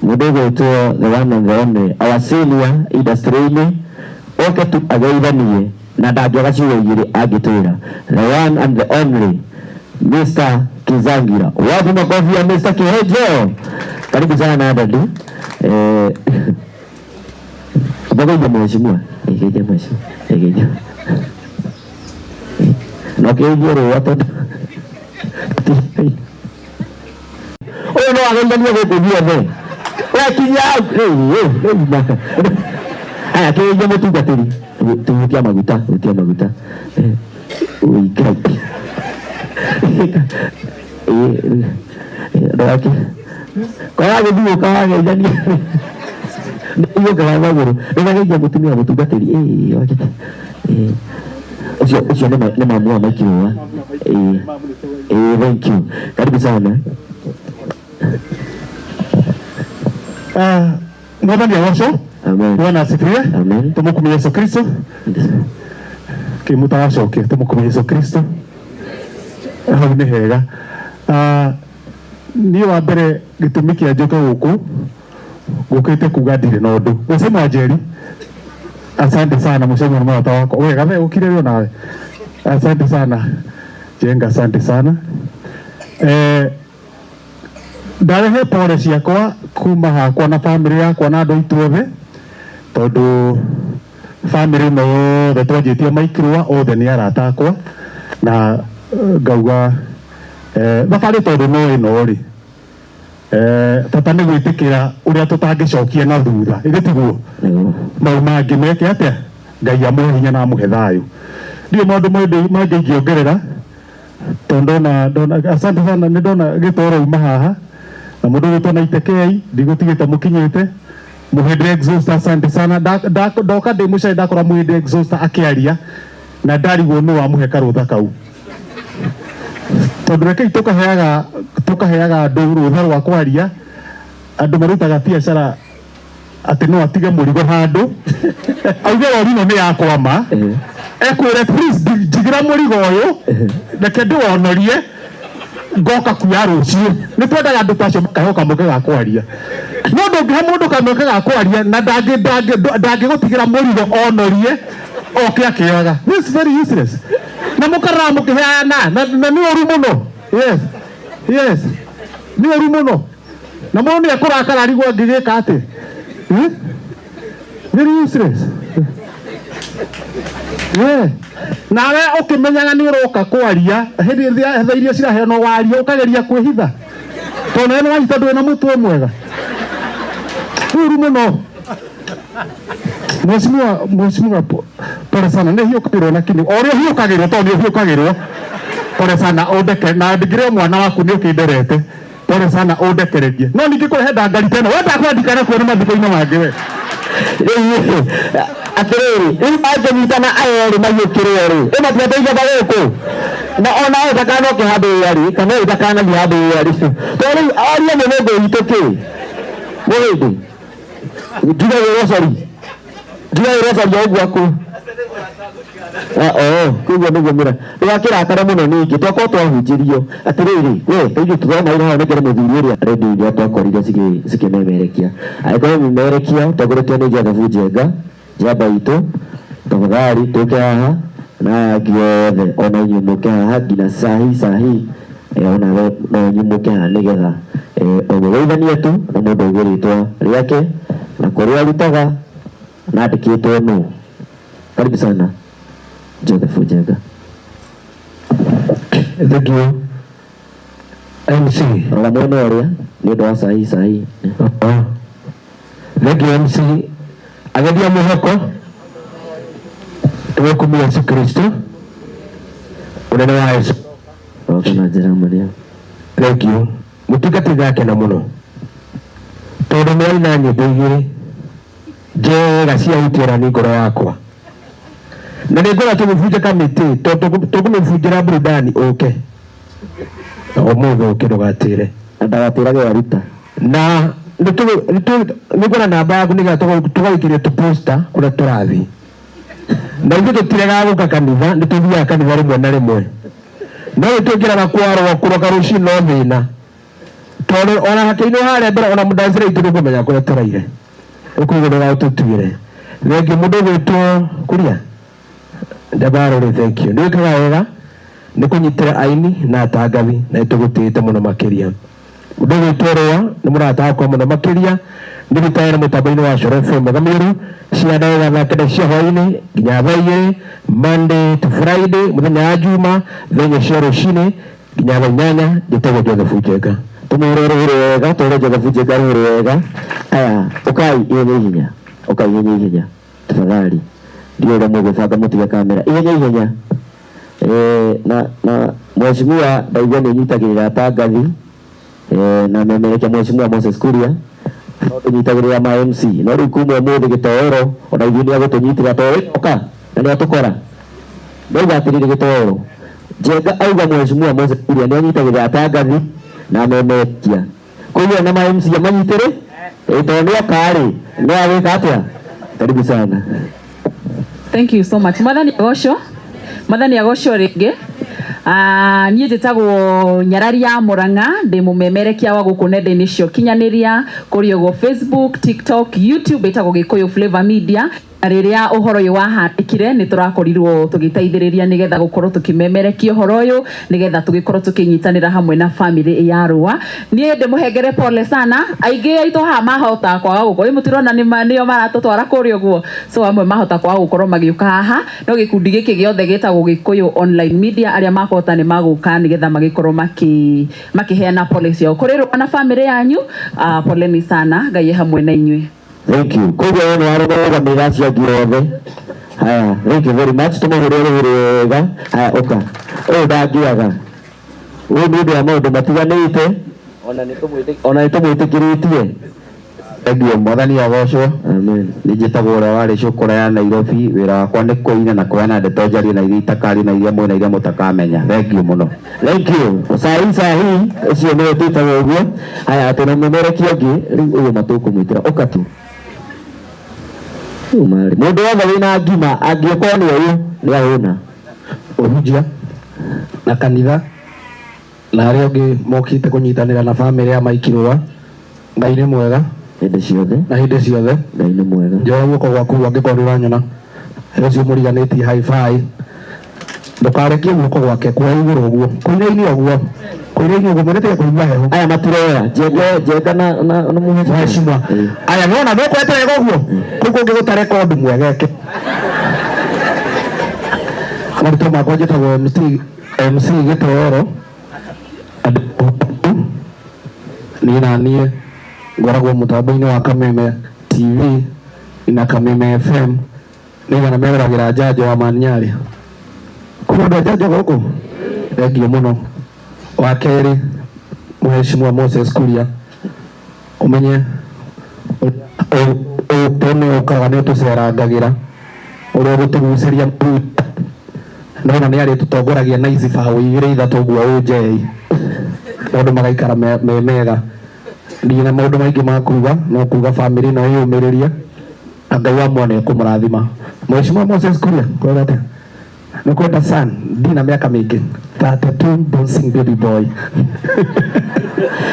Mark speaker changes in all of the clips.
Speaker 1: Mũndũ ũgwĩtwo the one and the only, our senior industry-inĩ, oke tu ageithanie na ndangĩaga ciugo igĩrĩ angĩtwĩra. The one and the only Mr. Kizangira. Wapi makofi ya Mr. Kihejo? Karibu sana daddy. Mbageithia mheshimiwa. Geithia mheshimiwa. Geithia. Na ũkĩgeithie rũa tondũ ũyũ no ageithanie gũkũ guothe. Wekinya rĩu rĩu maka. Aya kĩgeithia mũtungatĩri. Tuhutia maguta, hutia maguta. Ui Ngai. Ndũgakĩ. Kwaga gũthiĩ ũkageithania. Nĩũkaga magũrũ. Ndũkageithia mũtumia mũtungatĩri. Ĩĩ wakĩte. Ĩĩ. Ũcio ũcio nĩ mamu wa Maikirũa. Ĩĩ. Ĩĩ, thank you. Karibu sana.
Speaker 2: Ah, Mwathani agocwo.
Speaker 1: Amen.
Speaker 2: Bwana asifiwe.
Speaker 1: Amen.
Speaker 2: Tumukumie Yesu Kristo. Kimutagacokia tumukumie Yesu Kristo. Hau nĩ hega. Ah, niĩ wa mbere gĩtũmi kĩa njoke gũkũ ngũkĩte kuga ndirĩ na ũndũ. Mũcemo Njeri. Asante sana mũcemo nĩ mũrata wakwa. We gathe ũkire rĩo nawe. Asante sana. Jenga asante sana. Ndarehe pole ciakwa kuma hakwa na family yakwa na andũ aitũ othe tondũ family ĩno yothe twanjĩtie Maikirũa othe nĩ arata akwa na ngauga thabarĩ tondũ no ĩno rĩ bata nĩ gwĩtĩkĩra ũrĩa tũtangĩcokia na thutha ĩthĩ tiguo mau mangĩ meke atĩa Ngai amũhe hinya na amũhe thayũ. Ndiũĩ maũndũ mangĩ ingĩongerera tondũ ndona ndona asante sana nĩ ndona gĩtoro uma haha na mũndũ ũgwĩtwo na itekei ndigũtigĩte mũkinyĩte Mũhĩndĩ exhauster asante sana. Ndoka ndĩ mũcai ndakora Mũhĩndĩ exhauster akĩaria na ndarigwo nũ wamũhe karũtha kau tondũ rekei tũkaheaga tũkaheaga andũ rũtha rwa kwaria andũ marutaga biacara atĩ no atige mũrigo handũ auge rori ĩno nĩ yakwama ekwĩre please njigĩra mũrigo ũyũ reke ndĩwonorie ngoka kuoya rũciũ. Nĩ twendaga andũ ta acio makaheo kamweke ga kwaria. No ndũngĩhe mũndũ kamweke ga kwaria na ndangĩgũtigĩra mũrigo onorie oke akĩoyaga. This is very useless. Na mũkarora mũkĩheana na nĩ ũru mũno. Yes. Yes. Nĩ ũru mũno. Na mũndũ nĩ ekũrakara arigwo angĩgĩka atĩ. Very useless. Yeah. Nawe ũkĩmenyaga nĩ ũroka kwaria hĩndĩ ĩrĩa tha iria ciraheanwo waria ũkageria kwĩhitha tondũ nawe nĩwanyita ndũrĩ na mũtwe mwega. Ũru mũno. Mheshimiwa, mheshimiwa, pole sana nĩ hiũkagĩrwo na kinĩ o ũrĩa ũhiũkagĩrwo tondũ nĩ ũhiũkagĩrwo pole sana ũndeke na ndingĩrĩ mwana waku nĩ ũkĩnderete pole sana ũndekererie no ningĩ kũrehe ndangari teno we ndakwendikana kuona mathiko-inĩ mangĩ we.
Speaker 1: Rĩu atĩrĩrĩ rĩu mangĩnyitana aya erĩ mahiũkĩrwo rĩ ĩ matiandeithaga gũkũ na ona ũyũ ndakanoke handũ ĩarĩ kana ũyũ ndakanathiĩ handũ ĩarĩ tondũ rĩu aria nĩ mũndũ witũ kĩ mũhĩndĩ ndigagĩrwo sorry ndigagĩrwo sorry ũguo aku. Oh, koguo nĩguo mũra ndũgakĩrakare mũno ningĩ twakorwo twahunjĩrio atĩrĩrĩ we taithuĩ tũrona ira haha nĩngere mũthuri ũrĩa redio iria twakorire cikĩmemerekia angĩkorwo mũmemerekia tongoretio nĩ Joseph Njenga njamba itũ tafadhali tũke haha na aya angĩ othe ona inyuĩ mũke haha nginya sahi sahi onawe no inyuĩ mũke haha nĩgetha ũmũgeithanie tu na mũndũ aigue rĩtwa rĩake na kũrĩa arutaga na andĩkĩtwo nũ. Karibu sana Joseph Njenga.
Speaker 3: Thank you MC.
Speaker 1: Rora mwena ũrĩa nĩ ũndũ wa sahi sahi.
Speaker 3: Thank you MC. Ageria mwĩhoko tũgũkumia Yesu Kristo ũnene wa Yesu.
Speaker 1: Roka na njĩra Maria.
Speaker 3: Thank you. Mũtungatĩri ndakena mũno tondũ nĩ aina nyĩmbo igĩrĩ njega cia ũtĩrani ngoro yakwa na nĩ ngora tũgĩbunja kamĩtĩ tondũ tũkũmĩbunjĩra burudani ũke na ũmũthĩ ũke ndũgatĩre
Speaker 1: Na ndagatĩrage waruta.
Speaker 3: Na nĩngwenda namba yaku nĩgetha tũgagĩkĩria tũposta kũrĩa tũrathiĩ na ithuĩ tũtiregaga gũka kanitha nĩ tũthiaga kanitha rĩmwe na rĩmwe no nĩ twĩkĩraga kwarwo kũroka rũcinĩ no thĩna. Tondu ona hakĩinĩ harĩa mbere ona mũndacĩra itũ ndũkũmenya kũrĩa tũraire. Ũkũigua ndũgatũtuĩre. Thengiũ mũndũ ũgwĩtwo Kuria. Njabarũ rĩ, thank you. Nĩ wĩkaga wega nĩ kũnyitĩra aini na atangathi na nĩtũgũtĩĩte mũno makĩria. Mũndũ ũgwĩtwo Rũa nĩ mũrata wakwa mũno makĩria, nĩ rutaĩra mũtambo-inĩ wa Coro FM Gathamĩru cia ndagĩka 9 cia hwaĩ-inĩ nginya thaa 2, Monday to Friday, mũthenya wa Juma thaa 4 cia rũcinĩ nginya thaa 8. Njĩtagwo Joseph Njenga.
Speaker 1: Tũmũhũre rũhĩ wega, tũhũre Joseph Njenga rũhĩ wega. Aya, ũkai ihenya ihenya, ũkai ihenya ihenya tafadhali. Ndiũĩ ũrĩa mũgwĩbanga mũtige kamera, ihenya ihenya. Na mheshimiwa ndaigua nĩ nyitagĩrĩra atangathi na memerekia mheshimiwa Moses Kuria no tũnyitagĩrĩra ma MC, no rĩu kuma ũmũthĩ gĩtoero ona ithuĩ nĩ agũtũnyitĩra tondũ oka na nĩ atũkora. Ndauga atĩrĩrĩ, gĩtoero Njenga auga mheshimiwa Moses Kuria nĩ anyitagĩrĩra atangathi na memerekia, koguo na ma MC amanyitĩre tondũ nĩ oka rĩ, nĩ agwĩka atĩa? Karibu sana.
Speaker 4: Thank you so much. Mwathani agocwo. Mwathani agocwo rĩngĩ. Niĩ njĩtagwo Nyarari ya Murang'a, ndĩ mũmemerekia wa gũkũ nenda-inĩ cia ũkinyanĩria kũrĩ ũguo Facebook, TikTok, YouTube, ĩtagwo Gĩkũyũ Flavor Media. Na rĩrĩa ũhoro ũyũ wahanĩkire nĩ tũrakorirwo tũgĩteithĩrĩria nĩgetha gũkorwo tũkĩmemerekia ũhoro ũyũ nĩgetha tũgĩkorwo tũkĩnyitanĩra hamwe na family ya Rũa. Niĩ ndĩmũhengere pole sana, aingĩ aitũ haha mahota kwaga gũkorwo, mũtirona nĩo maratũtwara kũrĩa ũguo, so amwe mahota kwaga gũkorwo magĩũka haha, no gĩkundi gĩkĩ gĩothe gĩtagwo Gĩkũyũ Online Media, arĩa makũhota nĩ magũka nĩgetha magĩkorwo makĩheana pole ciao kũrĩ Rũa na family yanyu. Poleni sana, Ngai e hamwe na inyuĩ.
Speaker 1: Thank you. Koguo we nĩ warũgamĩrĩra acio angĩ othe. Haya, thank you very much. Tũmũhũre rũhĩ wega. Haya, ũka. Ũyũ ndangĩaga. Ũyũ nĩ ũndũ wa maũndũ matiganĩte. Ona nĩ tũmwĩtĩkĩrĩtie.
Speaker 5: Thengiũ, Mwathani agocwo.
Speaker 1: Amen.
Speaker 5: Nĩ njĩtagwo ũrĩa warĩ cũkũra ya Nairobi. Wĩra wakwa nĩ kũina na kũheana ndeto njarie na iria itakario na iria mũĩ na iria mũtakamenya. Thengiũ mũno.
Speaker 1: Thank you. Sahi sahi, ũcio nĩwe twĩtagwo ũguo. Haya, twĩna mũmerekia ũngĩ, rĩu ũyũ matũkũmwĩtĩra. Ũka tu. Marĩ. Mũndũ wothe wĩna ngima angĩkorwo nĩ ũyũ nĩ ahũna.
Speaker 6: Ũhunjia na kanitha na arĩa angĩ mokĩte kũnyitanĩra na famĩlĩ ya Mike Rũa. Ngai nĩ mwega
Speaker 1: hĩndĩ ciothe
Speaker 6: na hĩndĩ ciothe.
Speaker 1: Ngai nĩ mwega.
Speaker 6: Njoya guoko gwaku angĩkorwo nĩ ũranyona. Ũcio mũriganĩtie hi-fi. Ndũkarekie guoko gwake kuoya igũrũ ũguo. Kũinainio ũguo. Kũinainio ũguo mũnĩtige kũigua heho.
Speaker 1: Aya matiroya. Njenga njenga na mũheshimiwa.
Speaker 6: Mheshimiwa. Aya nĩwona nĩũkwete wega ũguo. Kũu kũngĩ gũta record mwegeke. Marĩtwa makwa njĩtagwo MC Gĩtoero. Niĩ na niĩ ngoragwo mũtambo-inĩ wa Kameme TV na Kameme FM nĩgetha meroragĩra njanjo wa Manyarĩ. Kwĩ andũ a njanjo gũkũ? Thengiũ mũno. Wa kerĩ, Mheshimiwa Moses Kuria, ũmenye tondũ ũkaga nĩ ũtũcerangagĩra ũrĩa ũgũtũgucĩria nona nĩ arĩtũtongoragia na ici baũ igĩrĩ ithatũ ũguo ũnjei maũndũ magaikara me mega. Ndirĩ na maũndũ maingĩ ma kuga, no kuga famĩlĩ ĩno ĩyũmĩrĩrie na Ngai wa muoyo nĩ ekũmũrathima. Mheshimiwa Moses Kuria, kwega atĩa? Nĩ kwenda son, ndina mĩaka mĩingĩ, 32 bouncing baby boy.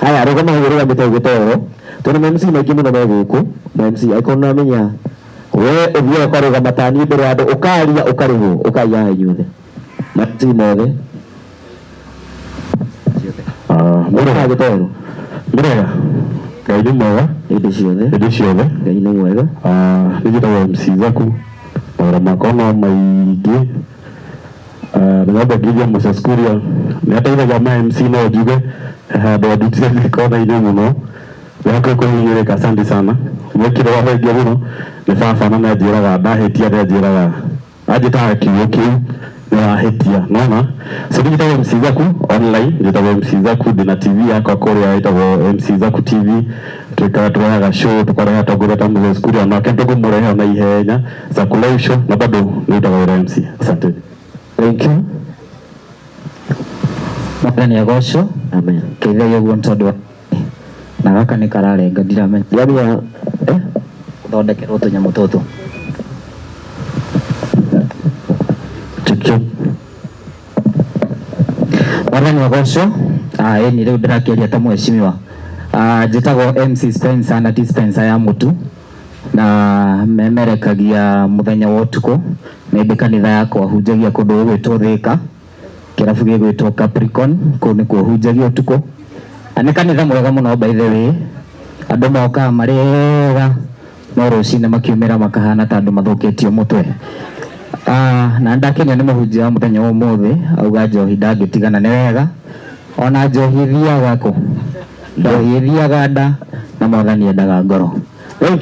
Speaker 1: Aya, rũgama hau ũrũgamĩte gĩtoero. Twĩna ma MC maingĩ mũno me gũkũ. Ma MC, angĩkorwo nĩ ũramenya we ũthiaga ũkarũgama ta niĩ mbere ya andũ ũkaria ũkarĩhwo, ũkaria haha inyuothe. Ma MC mothe. Mũrũga gĩtoero.
Speaker 2: Mũrega. Ngai nĩ mwega.
Speaker 1: Hĩndĩ ciothe.
Speaker 2: Hĩndĩ ciothe.
Speaker 1: Ngai nĩ mwega.
Speaker 2: Nĩ njĩtagwo MC Zaku. Mawĩra makwa no maingĩ. Na nyambe ngeithie Moses Kuria. Nĩ ateithagia ma MC no njuge handũ andutire kona-inĩ mũno. Nĩ kũhinyĩrĩka, asante sana. Mwĩkĩre wa thengia mũno nĩ baba na nĩ anjĩraga ndahĩtia, nĩ anjĩraga anjĩtaga kiugo kĩu nĩ wahĩtia, nona. So niĩ njĩtagwo MC Zaku online, njĩtagwo MC Zaku, ndĩna TV yakwa kũrĩa ĩtagwo MC Zaku TV. Twĩkaga tũrehaga show, tũkareha atongoria ta Moses Kuria, onake nĩtũkũmũrehe ona ihenya Zaku live show, na bado nĩrutaga wĩra MC. Asante.
Speaker 1: Thank you.
Speaker 7: Mwathani agocwo.
Speaker 1: Amen.
Speaker 7: Ngeithagia ũguo nĩ tondũ na gaka nĩ kararenga ndiramenya.
Speaker 1: Ndiramenya,
Speaker 7: Gũthondekerwo tũnyamũ tũtũ.
Speaker 1: Check, check.
Speaker 7: Mwathani agocwo. Ĩni rĩu ndĩrakĩaria ta mheshimiwa. Njĩtagwo MC Spencer na ti Spencer ya mũtu na memerekagia mũthenya wa ũtukũ. Nĩ ndĩ kanitha yakwa hunjagia kũndũ gũgwĩtwo Thĩka, kĩrabu gĩgwĩtwo Capricorn, kũu nĩkuo hunjagia ũtukũ. Na nĩ kanitha mwega mũno by the way, andũ mokaga marĩ ega no rũcinĩ makiumĩra makahana ta andũ mathũkĩtio mũtwe. Na ndakenio nĩ mũhunjia wa mũthenya wa ũmũthĩ auga njohi ndangĩtigana, nĩ wega ona njohi ĩthiaga kũ? Njohi ĩthiaga nda na Mwathani endaga ngoro.
Speaker 1: Thank you.